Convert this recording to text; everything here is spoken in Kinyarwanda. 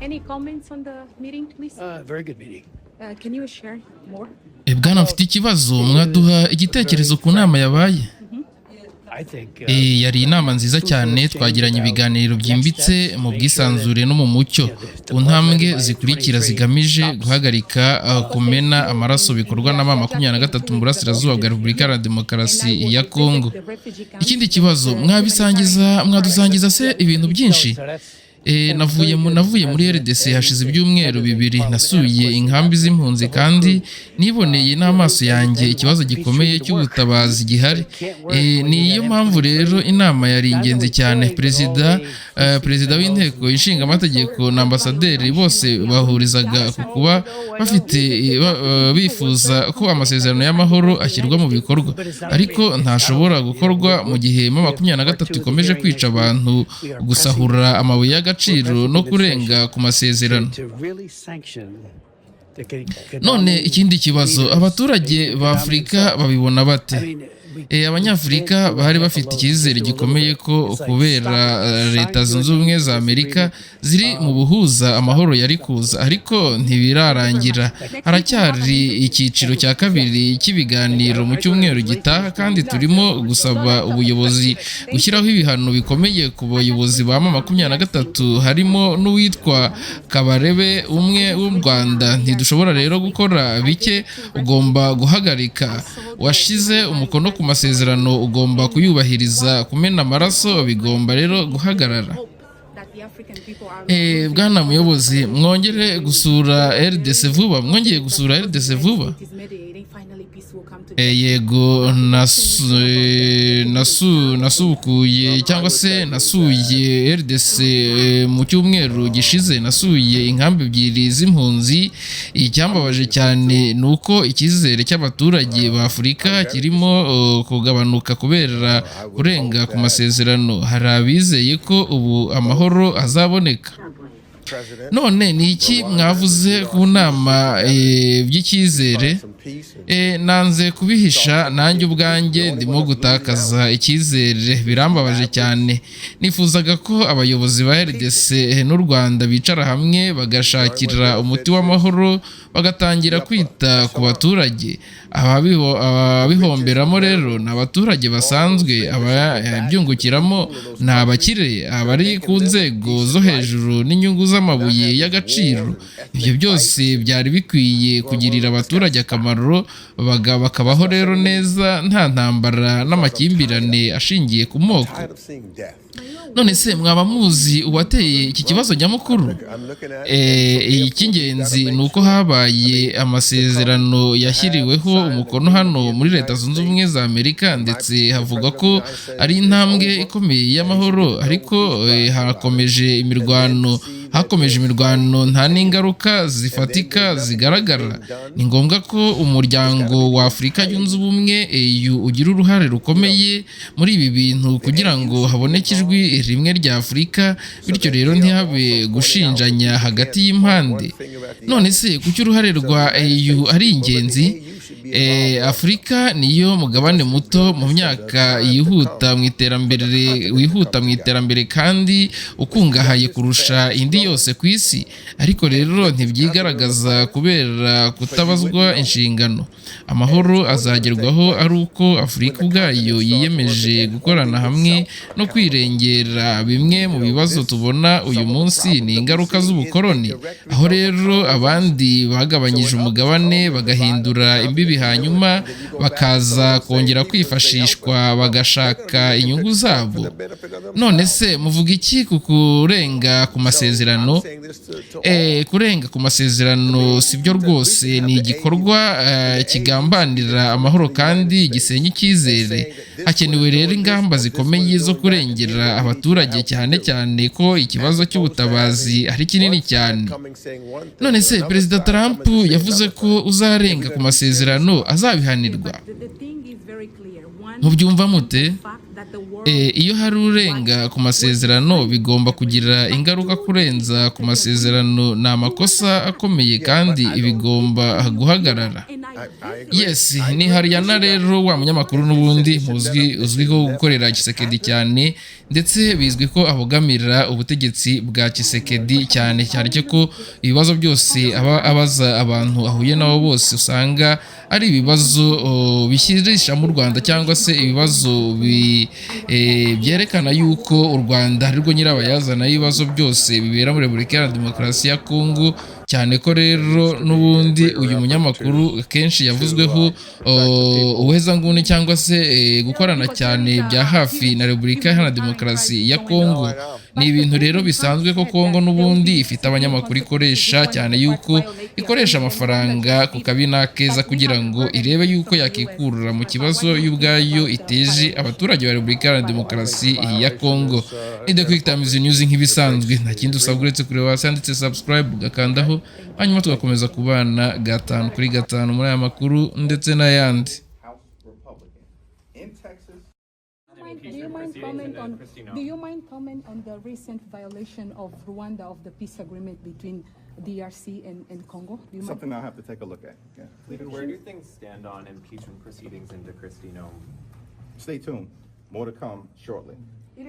Any comments on the meeting, please? Very good meeting. Can you share more? Bwana, mfite ikibazo. Mwaduha igitekerezo ku nama yabaye? I think Yari inama nziza cyane. Twagiranye ibiganiro byimbitse mu bwisanzure no mu mucyo ku ntambwe zikurikira zigamije guhagarika kumena amaraso bikorwa na M23 mu burasirazuba bwa Repubulika Iharanira Demokarasi ya Kongo. Ikindi kibazo, mwabisangiza, mwadusangiza se ibintu byinshi? So that's Navuye muri RDC hashize ibyumweru 2. Nasuye inkambi z'impunzi kandi niboneye n'amaso yanjye ikibazo gikomeye cy'ubutabazi gihari. Niyo mpamvu rero inama yari ingenzi cyane. Perezida w'Inteko Ishinga Amategeko na ambasaderi bose bahurizaga ku kuba bafite bifuza ko amasezerano y'amahoro ashyirwa mu bikorwa, ariko ntashobora gukorwa mu gihe M23 ikomeje kwica abantu, gusahura amabuye y'agaciro no kurenga ku masezerano. to really sanction the None Kagame ikindi kibazo, leaders. abaturage ba Afurika babibona bate? I mean, Abanyafurika bari bafite icyizere gikomeye ko kubera Leta Zunze Ubumwe za Amerika ziri mu buhuza, amahoro yari kuza, ariko ntibirarangira. Haracyari icyiciro cya kabiri cy'ibiganiro mu cyumweru gitaha, kandi turimo gusaba ubuyobozi gushyiraho ibihano bikomeye ku bayobozi ba M23, harimo n'uwitwa Kabarebe umwe w'u Rwanda. Ntidushobora rero gukora bike. Ugomba guhagarika. Washize umukono ku masezerano, ugomba kuyubahiriza. Kumena amaraso bigomba rero guhagarara. Bwana muyobozi, mwongere gusura RDC vuba? Mwongeye gusura RDC vuba? Yego, nasubukuye cyangwa se nasuye RDC mu cyumweru gishize. Nasuye inkambi ebyiri z'impunzi. Icyambabaje cyane ni uko icyizere cy'abaturage ba Afurika kirimo kugabanuka kubera kurenga ku masezerano. Hari abizeye ko ubu amahoro azaboneka. None ni iki mwavuze ku nama by'icyizere? Nanze kubihisha, nanjye ubwanjye ndimo gutakaza icyizere. Birambabaje cyane. Nifuzaga ko abayobozi ba RDC n'u Rwanda bicara hamwe, bagashakira umuti w'amahoro, bagatangira kwita ku baturage. Ababihomberamo rero ni abaturage basanzwe, ababyungukiramo ni abakire, abari ku nzego zo hejuru n'inyungu z'amabuye y'agaciro. Ibyo byose byari bikwiye kugirira abaturage akamaro, bakabaho rero neza, nta ntambara n'amakimbirane ashingiye ku moko. None se mwaba muzi uwateye iki kibazo nyamukuru? Icy'ingenzi ni uko habaye amasezerano yashyiriweho umukono hano muri Leta Zunze Ubumwe za Amerika, ndetse havugwa ko ari intambwe ikomeye y'amahoro, ariko hakomeje imirwano, nta n'ingaruka zifatika zigaragara. Ni ngombwa ko Umuryango wa Afurika Yunze Ubumwe, AU, ugira uruhare rukomeye muri ibi bintu kugira ngo haboneke ijwi rimwe rya Afurika, bityo rero ntihabe gushinjanya hagati y'impande. None se kuki uruhare rwa AU ari ingenzi? Afurika niyo mugabane muto mu myaka yihuta mu iterambere, wihuta mu iterambere kandi ukungahaye kurusha indi yose ku isi, ariko rero ntibyigaragaza kubera kutabazwa inshingano. Amahoro azagerwaho ari uko Afurika ubwayo yiyemeje gukorana hamwe no kwirengera. Bimwe mu bibazo tubona uyu munsi ni ingaruka z'ubukoloni, aho rero abandi bagabanyije umugabane, bagahindura imbibi, hanyuma bakaza kongera kwifashishwa bagashaka inyungu zabo. None se muvuga iki ku kurenga ku masezerano? Kurenga ku masezerano si byo rwose. Ni igikorwa kigambanira amahoro kandi gisenya icyizere. Hakenewe rero ingamba zikomeye zo kurengera abaturage, cyane cyane ko ikibazo cy'ubutabazi ari kinini cyane. None se Perezida Trump yavuze ko uzarenga ku masezerano azabihanirwa, mubyumva mute? Iyo hari urenga ku masezerano, bigomba kugira ingaruka. Kurenza ku masezerano ni amakosa akomeye kandi bigomba guhagarara. Yes, ni Hariyana rero, wa munyamakuru n'ubundi muzwi, uzwiho gukorera Tshisekedi cyane, ndetse bizwi ko abogamira ubutegetsi bwa Tshisekedi cyane cyane, cyo ko ibibazo byose aba abaza abantu ahuye nabo bose usanga ari ibibazo bishyirisha mu Rwanda, cyangwa se ibibazo byerekana yuko u Rwanda arirwo nyirabayazana y'ibibazo byose bibera muri Repubulika Iharanira Demokarasi ya Kongo. Cyane ko rero n'ubundi uyu munyamakuru akenshi yavuzweho ubuhezanguni cyangwa se gukorana cyane bya hafi na Repubulika Iharanira Demokarasi ya Kongo. Ni ibintu rero bisanzwe ko Kongo n'ubundi ifite abanyamakuru ikoresha cyane, yuko ikoresha amafaranga ku kabi n'akeza kugira ngo irebe yuko yakikurura mu kibazo y'ubwayo iteje abaturage ba Repubulika Iharanira Demokarasi ya Kongo. Ni The Quick Times News nk'ibisanzwe, nta kindi usabwa uretse kureba hasi handitse subscribe, ugakandaho, hanyuma tugakomeza kubana gatanu kuri gatanu muri aya makuru ndetse n'ayandi. House Republican in Texas. Do you mind comment on the recent violation of Rwanda of the peace agreement between DRC and Congo? Do you mind? Something I'll have to take a look at. Yeah. Stephen, where do things stand on impeachment proceedings into Kristi Noem? Stay tuned. More to come shortly.